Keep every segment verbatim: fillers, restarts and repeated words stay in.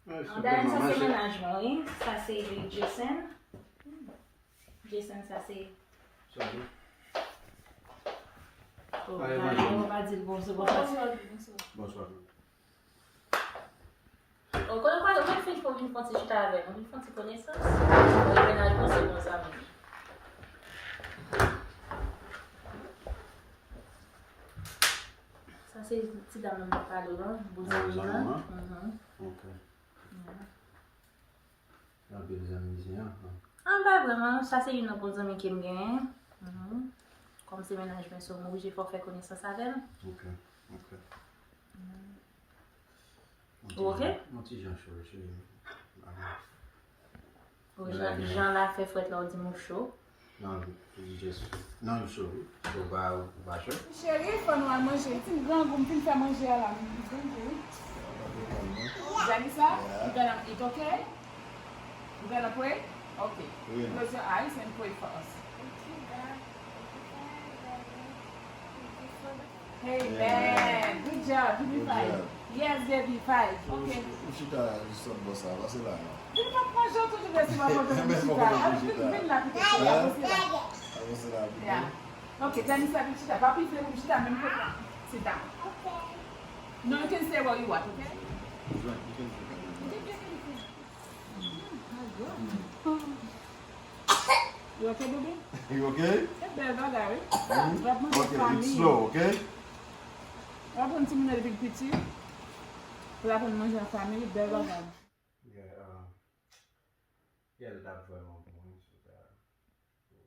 Dayane, sa se mennaj mwen, wi. Sa se Jason. Jason, sa se. Sa se. Oh, Dayane, ou pa di l bonjou, bonjou. Bonswa. Bonswa. Ou konnen kwa, ou vin fè, ou vin fè yon ti chita avè nou, vin fè yon ti konesans. Ou mennaj mwen, se bon zanmi m. Sa se ti dam nan m t ap pale w lan, bouzin nan. Mhm. Ok. Anpil zanmi isit an. Ah, pa vrèman, sa se youn nan bon zanmi ke m genyen. Mhm. Kòm se mennaj mwen, so m oblije fè w fè konesans avè l. Ok, ok. Ou ok? Yon ti jan cho, cheri. Ou jan, jan la fè frèt la, ou di m ou cho. Non, just, non, m cho, wi. Ou pa, ou pa cho? Cheri, fò nou al manje. Ti grangou, m fin fè manje a la. M grangou, wi. Janisa, you gonna eat, okay? You gonna pray? Okay. Close your eyes and pray for us. Amen. Good job. Give me five. Yes, baby, five. Ok. Ou chita jis sot bò sa, pase la non. Vin pa pran jan toujou vle si mwen kontan vin chita. Vin la pito, cheri, avanse la. Avanse la pito. Yeah. Ok, Janisa vin chita. Papi vle pou m chita menm kote. Sit down. No, you can stay where you are, ok? You okay, baby? You okay? Se bèl bagay, wi. L ap manje ak fanmi. Ok, eat slow, okay? L ap pran timoun nan depi l piti. L ap aprann manje ak fanmi, bèl bagay. Yeah, uh, yeah, l t ap vrèman bon, wi, sou ta, sou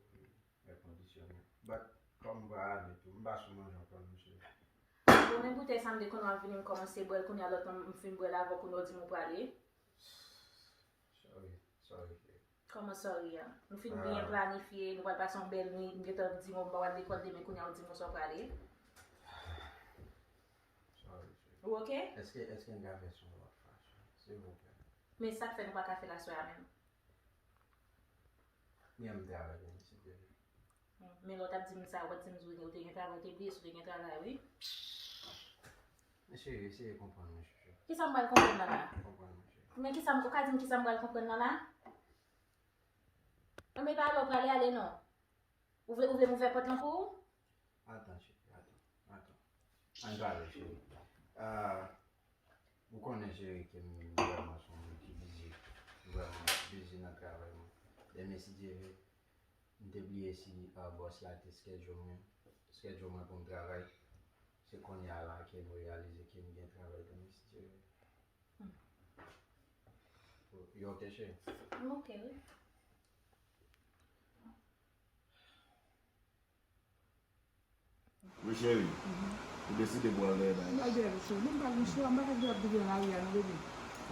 èkondisyonnen. But, kòm m va ale tou, m pa sou manje ankò, mesye. Bon, men boutèy sa m te konn w ap vini, m kòmanse bwè l, kounye a lòt tan m fin bwè l avè w, kounye a w di m ou prale. Sorry, sorry, cheri. Kòman sorry a? Nou fin byen planifye, nou pral pase yon bèl nwit, m gentan di w m pa pral lekòl demen, kounye a w di m sa w prale. Sorry, cheri. Ou ok? Èske, èske n ka fè s yon lòt fason, silvouplè? Men sa k fè nou pa ka fè l aswè a menm? Mwen, m travay demen, silvouplè. Men lè w t ap di m sa, ou pa t di m si w te gen travay, ou te bliye si w te gen travay, wi. Men cheri, eseye konprann mwen, chouchou. Kisa m pral konprann nan la? Konprann mwen, cheri. Men kisa m, ou ka di m kisa m pral konprann nan la? Enben, pa lè w prale, ale non. Ou vle, ou vle m ouvè pòt lan pou ou? Atann, cheri, atann, atann. Ann pale, cheri. Ah, ou konnen, cheri, ke m vrèman se yon moun ki bizi. M vrèman bizi nan travay mwen. Demen, si Dye vle, m te bliye si, ah, bòs la te schedule mwen, schedule mwen pou m travay. Se kounye a la ke m reyalize ke m gen travay demen, si Dye vle. You okay, cheri? M ok, wi. Wi, cheri. Ou deside pou al dèyè bagay. M al dèyè, cheri. Mwen pa gen chwa, m pa ka gen ap viv nan lari a, non, baby.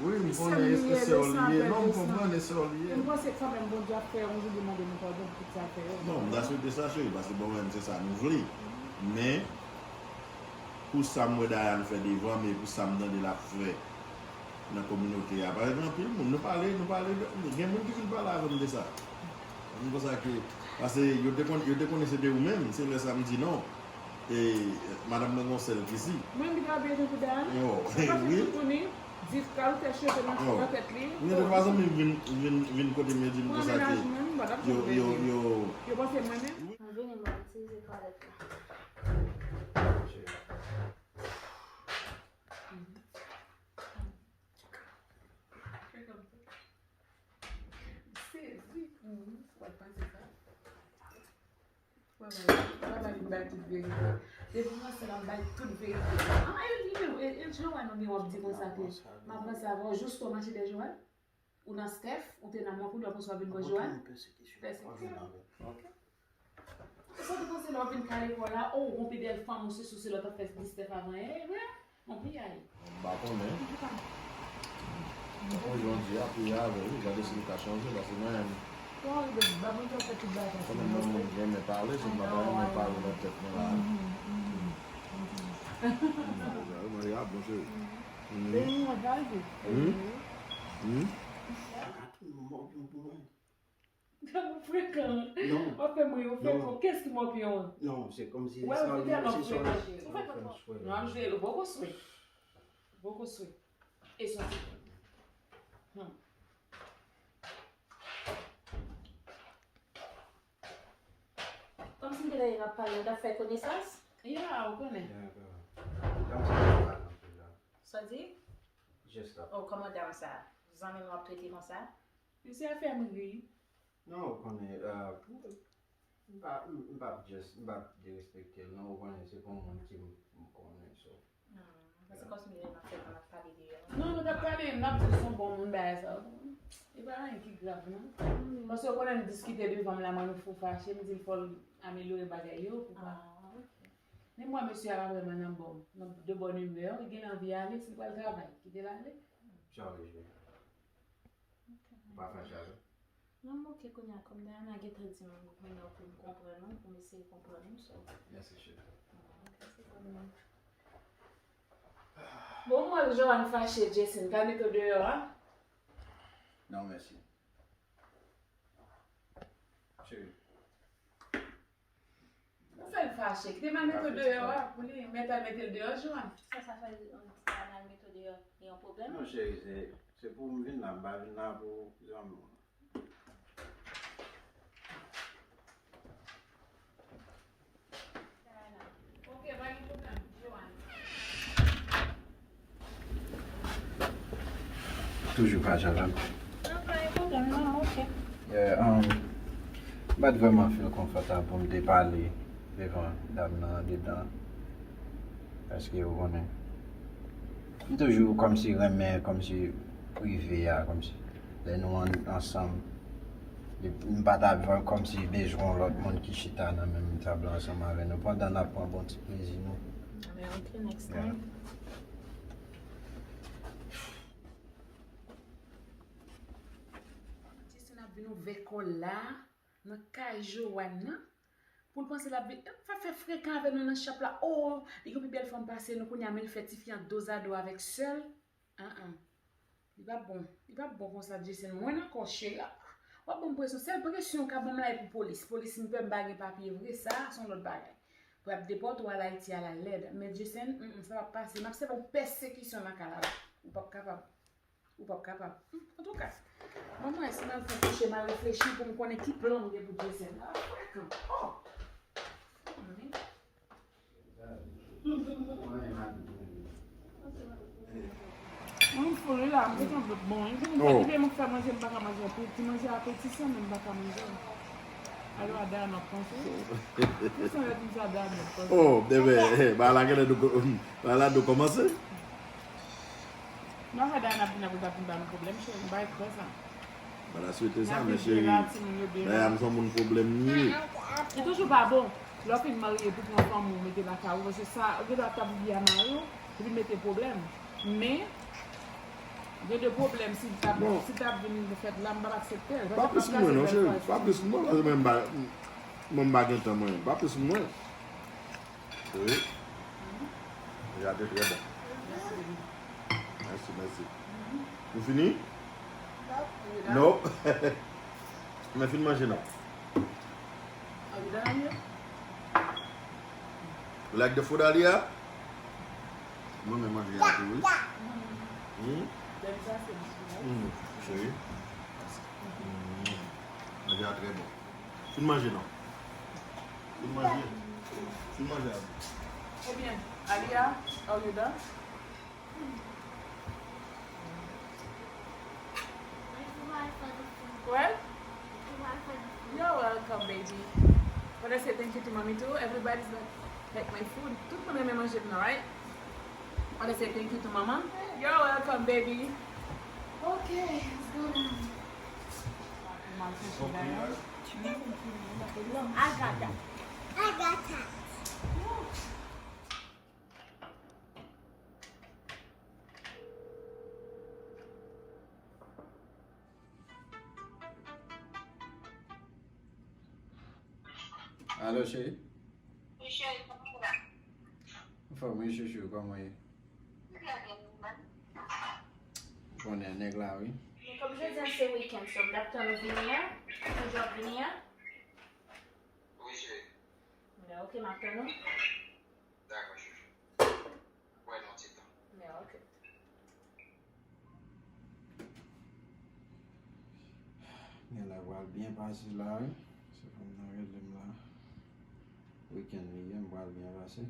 Wi, m konnen, e sè w li ye. Non, m konprann, e sè w li ye. M panse kanmenm Bondye ap fè yon jou li mande nou padon pou tout sa l fè yo. Non, m ta swete sa, cheri, paske bon, mwen, se sa nou vle. Men, pou sa m wè Dayane fè devan m e pou sa m tande l ap fè nan kominote a, pa gen anpil moun. Nou pale, nou pale, gen moun ki vin pale avè m de sa. M konsa ke, paske yo te konn, yo te konnen se te ou menm, se lè sa m di non. E madanm mwen gon sèl ki si. Mwen ki ta byen tankou Dayane. Yo, wi. Di kalite cheve nan, nan tèt li. Mwen gen de twa zanmi vin, vin, vin kote m, yo di m konsa ke yo, yo, yo. Yo panse mwen menm. Mwen vini, mwen itilize twalèt la. Fè kòmsi. Sezi. Sa pa t pase sa. Travay, travay, li bay tout verite. Depi m ranse l ap bay tout verite. Ah, e li menm, e, e Joanne ou gen w ap di konsa ke m ap ranse avè w, jous ou mache dèyè Joanne? Ou nan Steph, ou te nan Mont Royal, apre sa w vin pran Joanne? Pèsekisyon. Ok. Ou santi panse lè w ap vin kale kò w la, oh, ou gon pi bèl fanm, ou sesi, ou sela, w t ap fè di Steph avan, e vre? Anpil ay. M pa konnen. Mwen jodi a priye avè l, wi, gade si l ka chanje, paske mwen menm, kòm mwen moun renmen pale, se m pa ta renmen pale nan tèt mwen la. Mwen ya bon cheri. Mwen frekan. Non. W ap fè m ri, ou frekan. Kès ki mòpyon an? Non, se kòmsi se sa ou ye, se sa ou ye. Ou frekan twòp. Non, m jwe l, ou poko swe. Ou poko swe. E soti. N ap pale, n ap fè konesans? Ya, ou konnen. Ya, dam sa pa pale anpil la. Sa w di? Just stop. Oh, kòman dam sa? Zanmi m w ap trete konsa? Misye a fè m ri. Non, ou konnen, uh, m pa, m pa just, m pa derespekte l, non, ou konnen, se pou moun ki m, m konnen, so. Se kòmsi m gen nan fèt an ap pale deyò. Non, nou t ap pale, m ap di son bon moun bagay sa. E pa anyen ki grav, non. Paske ou konnen m diskite devan m la, mwen nou fou fache, m di l fò l amelyore bagay yo pou pa. Men mwen, mesye a pa vrèman nan bon, nan de bòn imè, li gen anvi ale, si l pral travay, kite l ale. Sa w rejwe. Ou pa fache avè l? Non, m oke kounye a, kòm Diana gentan di m, mwen pou m konprann ou, pou m eseye konprann ou, so. Mèsi, cheri. Ok, se pa de mal. Bon, m wè Joanne fache, Jason, pa mete w deyò a. Non, mèsi. Cheri. Ou fè l fache, kite m al mete w deyò a, pou li mèt al mete l deyò, Joanne. Sa, sa fè l, um, sa al mete w deyò, li yon pwoblèm? Non, cheri, se, se pou m vin la, m pa vin la pou zanmi w. Toujou pa janm. Yeah, um, m pa t vrèman feel konfòtab pou m te pale devan dam nan andedan. Paske ou konnen. M toujou kòmsi renmen, kòmsi prive a, kòmsi lè nou an, ansanm, m pa ta kòmsi bezwen yon lòt moun ki chita nan menm tab la ansanm avè nou pandan n ap pran bon ti plezi nou. Men ok, next time. Jason ap vin ouvè kò l la nan kay Joanne nan. Pou l panse l ap vin, l ap fè frekan avè nou nan shop la. Oh, li gen pi bèl fanm pase nou kounye a, men l fè tifi an dozado avèk sè l. An an. Li p ap bon. Li p ap bon konsa, Jason. Mwen ankò, cheri. W ap ban m presyon. Sèl presyon w ka ban m la e pou polis. Polis, m pè m pa gen papye vre. Sa, se yon lòt bagay. Pou y ap depòte w al Ayiti a la lèd. Men Jason, mm, mm, sa p ap pase. M ap sèvi w pèsekisyon nan kay la. Ou p ap kapab. Ou p ap kapab. Hmm, antouka, ban mwen si m al fè kouche m al reflechi pou m konnen ki plan m gen pou Jason. Ah, frekan. Oh! Mwen m fou wi la, m bezwen bon. Li fè m fè manje, m pa ka manje anpil. Ti manje apetisan, men m pa ka manje. Alò, a Dayana ap panse. Tout sa yo di m sa, Dayana ap panse. Oh, bebe, ba la genlè nou, ba la nou kòmanse. Nan fè Dayana ap vin apre l ap vin ba nou pwoblèm, cheri, m pa kwè sa. Ba la swete sa, men cheri, Dayana se yon moun pwoblèm li ye. Li toujou pa bon. Lè w fin marye, pou pran fanm ou mete lakay ou, paske sa, ou gen dwa t ap viv a mari w, epi mete pwoblèm. Men, gen de pwoblèm, si l t ap, si l t ap vin fèt la, m p ap aksepte l. Pa plis mwen non, cheri, pa plis mwen, paske mwen m pa, mwen m pa gen tan mwen, pa plis mwen. Wi. Deja te trè bon. Mèsi, mèsi. Nou fini? Nope. Men fin manje non. You like the food, Alia? Mwen men manje a tou wi. Hmm? Hmm, cheri. Hmm. Manje a trè bon. Fin manje non. Fin manje. Fin manje a. Ebyen, Alia, are you done? Well, you're welcome, baby. Wanna say thank you to mommy too? Everybody's gonna like my food. Tout moun renmen manje m nan, right? Wanna say thank you to mama? You're welcome, baby. Okay, let's go now. Agata. Agata. Alo, cheri. Wi, cheri, kòman w ye? Anfòm, wi, chouchou, kòman w ye? Trè byen, ou menm? Ou konnen nèg la, wi. Men kòm jodi a se weekend, so m t ap tann ou vini a. Ou toujou ap vini a? Wi, cheri. Men ok, m ap tann ou. Dakò, chouchou. Wè, nan ti tan. Men ok. Gen lè pral byen pase la, wi. Se fanm nan rele m la. Kenn li ye, m pral byen pase.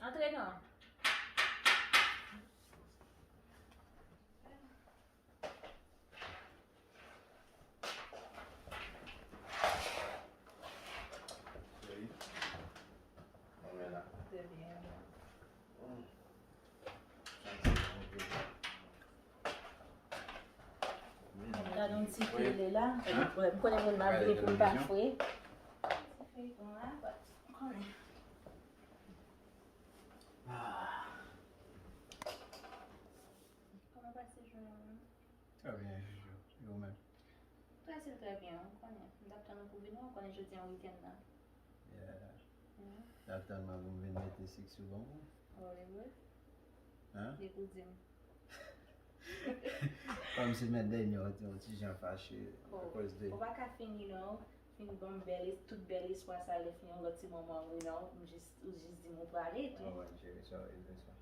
Antre non. Cheri, mwen la. Trè byen. Gade yon ti tele la. Hein? M konnen moun m ap vini pou m pa fre. Ti feyton la, but m konnen. Ah. Kòman pase jounen an? Trè byen, Jojo. E ou menm? Trè sil trè byen, ou konnen. M t ap tann ou pou vini, ou konnen jodi a wikenn nan. Yeah. Mm. T ap tann mwen pou m vin mete sik sou bon. Oh, li vre? Hein? Li pou di m. Kòmsi mèt dènye an te yon ti jan fache akoz de. Ou pa ka fini non. Fin ban m bèl es-, tout bèl espwa sa lè fin yon lòt ti moman, you know, m jis, ou jis di m ou prale tou. Alright, cheri, sorry, bonswa.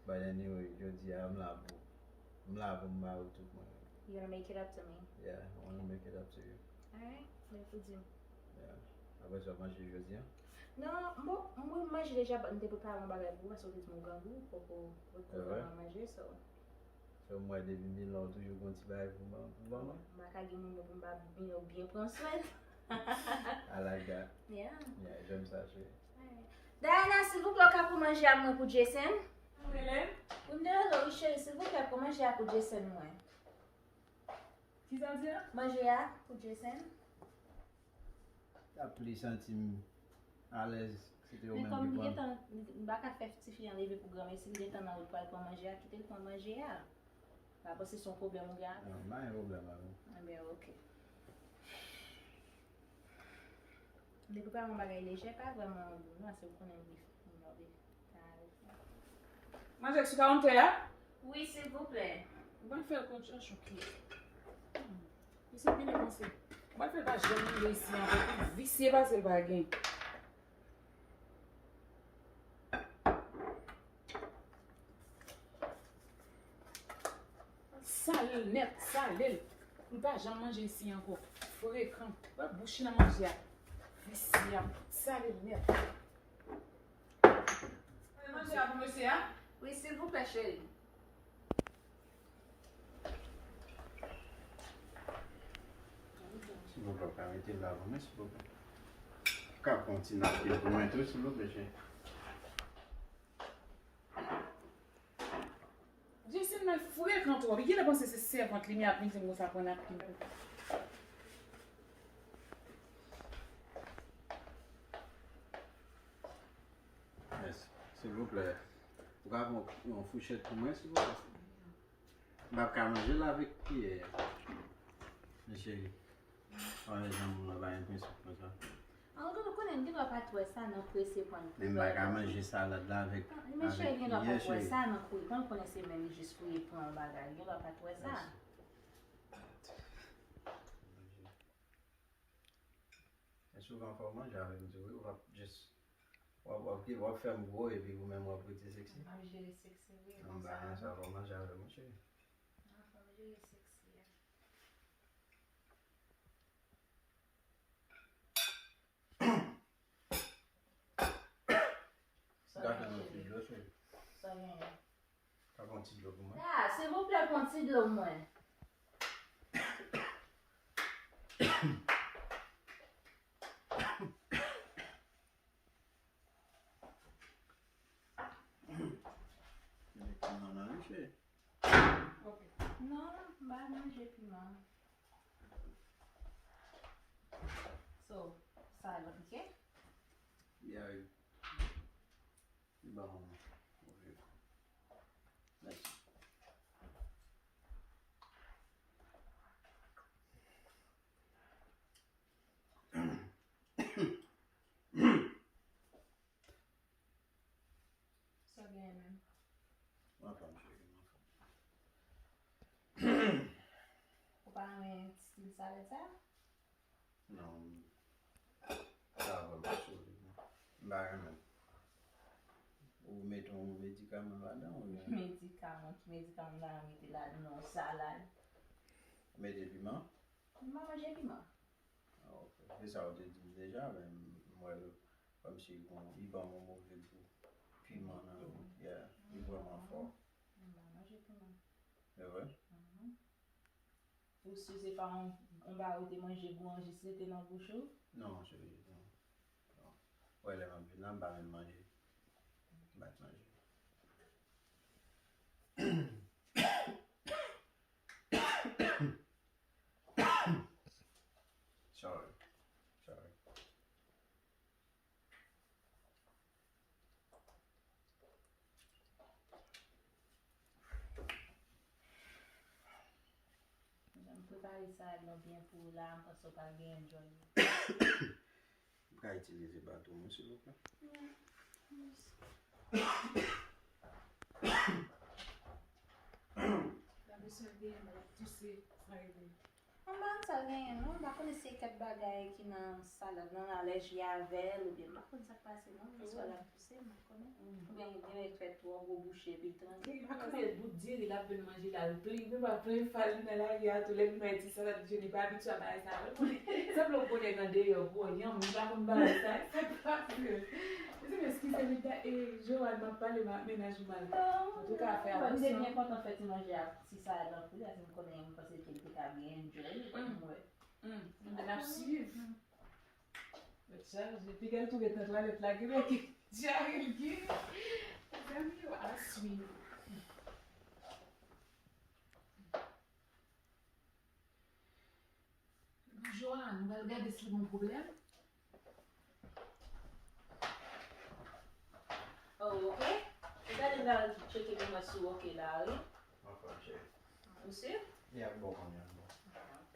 But anyway, jodi a, m la pou, m la pou m ba ou tout mwen. You gonna make it up to me? Yeah, I wanna make it up to you. Alright, men pou di m. Yeah. Apre sa, w manje jodi a? Non, bon, mwen manje deja, but m te prepare yon bagay pou ou, paske w te di m ou grangou, poko, poko vrèman manje, so. So, m wè depi m vin la, w toujou gon ti bagay pou ban, pou ban mwen. M pa ka gen moun pou m pa byen, byen pran swen. I like that. Yeah. Yeah, j'aime ça, cheri. Alright. Diana, silvouplè, w ka pran manje a mwen pou Jason? Mwen rele? Wi, m te rele w, wi, cheri, silvouplè, pran manje a pou Jason mwen. Kisa w di a? Manje a pou Jason. T ap plis santi m alèz si te ou menm ki pran. Men kòm li gentan, m pa ka fè tifi an leve pou granmesi, li gentan nan wout pral pran manje a, kite l pran manje a. Pa panse se yon pwoblèm ou gen avè l. Non, m pa gen pwoblèm avè l. Enben, oke. Depi pa yon bagay lejè, pa vrèman yon gou non, se ou konnen m bif, m love. Manje sou kawontè a? Wi, silvouplè. Ou pral fè l kont Chachou ki. Hmm. Misye byen panse. Ou pral fè l pa janm manje isi ankò. Pi visye pase l pa gen. Sale l nèt, sale l. Li pa janm manje isi ankò. Frekan. Wè bouch li nan manje a. Visye a. Sale l nèt. Manje a pou mesye a? Wi, silvouplè, cheri. Silvouplè, w ka mete l la pou mwen, silvouplè. Ou ka pran ti napkin pou mwen tou, silvouplè, cheri. Jason nan frekan twòp. Li genlè panse se sèvant li, men ap vin di m konsa pran napkin pou. Mèsi. Silvouplè, ou ka pran yon fouchèt pou mwen, silvouplè? M p ap ka manje l avèk kiyè a. Men cheri, wè jan moun nan pa gen prensip konsa. An, ou konnen, m gendwa pa t wè sa nan prese pran. Men m pa ka manje salad la avèk, men cheri, gendwa pa t wè sa nan kouye. Kòm konnen se men li jis fouye pran yon bagay, gendwa pa t wè sa. Mèsi. E souvan fò w manje avè m tou, wi, w ap jis, w ap, w ap, w ap fè m gwo epi ou menm w ap rete seksi. M ap jere seksi, wi, konsa. Anba nan sa, fò w manje avè m, wi, cheri. Non, fò m jere seksi a. Gade yon ti dlo, cheri. Sa genyen? Ka pran ti dlo pou mwen? Ah, silvouplè, pran ti dlo pou mwen. Met piman nan, wi, cheri. Ok. Non, m pa manje piman. So, sa yo pike? Yeah, li ban mwen move. Mèsi. Sa w genyen menm? M anfòm, cheri, m anfòm. Ou pa renmen stil salad sa? Non, sa vrèman solid, non. M pa renmen. Ou mete yon medikaman ladan oubyen? Medikaman? Ki medikaman m ta mete ladan yon salad? Ou mete piman? M pa manje piman. Ah, ok. Se sa ou te di m deja, men m wè l kòmsi bon, li ban m yon move gou. Piman nan, yeah, li vrèman fò. M pa manje piman. Se vre? Mhm. Ou si se pa yon, yon bagay ou te manje, gou an jis rete nan bouch ou? Non, cheri, non. Non. Wè, lè m ap vin la, m pa menm manje. M pa t manje. Sorry. Sorry. Jan m prepare salad lan byen pou ou la, m panse w pral byen enjoy li. M ka itilize baton mwen, silvouplè? Gade sa l genyen la, l ap touse, sa rele. M pa konn sa l genyen non, m pa konnen si se kèk bagay ki nan salad lan, l alèji avè l, oubyen m pa konn sa k pase non, men swa l ap touse, m pa konnen. Oubyen li genlè fè twò gwo bouche epi l trangle, m pa konnen. Li pa kanpe bout diri l ap vin manje la, l plen, li pa plen fal li nan lari a tou, lè l vin wè ti salad jeni, li pa abitye a bagay sa, l konnen. Sanble yon gwo nèg andeyò, gwo yanm, li pa konn bagay sa, sa k pase. Mezanmi, eskize m, e, Joanne, m ap pale, m ap mennaj ou mal. Antouka, fè atansyon. Non, m te byen kontan fè ti manje a. Si sa nan kou la, si m konnen, m panse ke l te ka byen enjoy, m wè. Mm. Ebyen, n ap swiv. Tèt chaje. Piga l tou ret nan twalèt la, gen lè ki dyare l gen. Mezanmi, w a swiv. Joanne, nou pral gade si l gon pwoblèm. Oh, ok. Ou gade m ta tcheke pou mwen si w ok la, wi. Anfòm, cheri. Ou si? Li ap bon kounye a, bon. Ah, ok.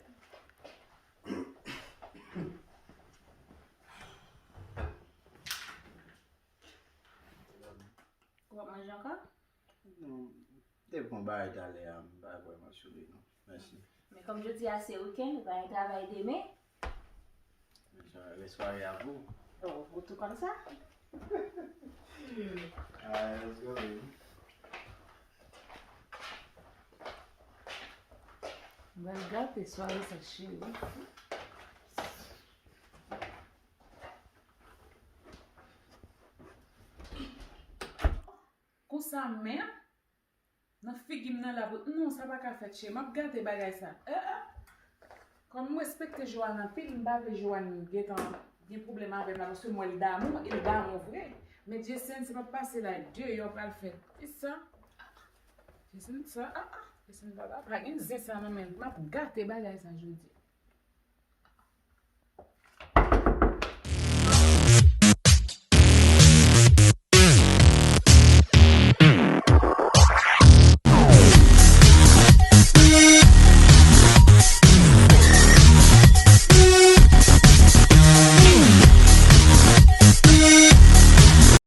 Ou ap manje ankò? Non, m te pran bagay talè a, m pa vrèman sou li non. Mèsi. Men kòm jodi a se wikenn, ou pa gen travay demen? Mèsi, rès sware a pou ou. Oh, ou tou konn sa? Alright, let's go, baby. M pral gate sware sa, cheri. Konsa menm? Nan figi m nan la pou, non, sa pa ka fèt, cheri. M ap gate bagay sa. Eh, eh. Kòm m respekte Joanne anpil, m pa vle Joanne gentan gen pwoblèm avè m la, paske m wè l damou, e l damou vre. Men Jason, se p ap pase la, deyò pral fèt. E sa? Jason, sa, ah, ah. Jason, papa, pa gen zen sa nan men l. M ap gate bagay sa jodi.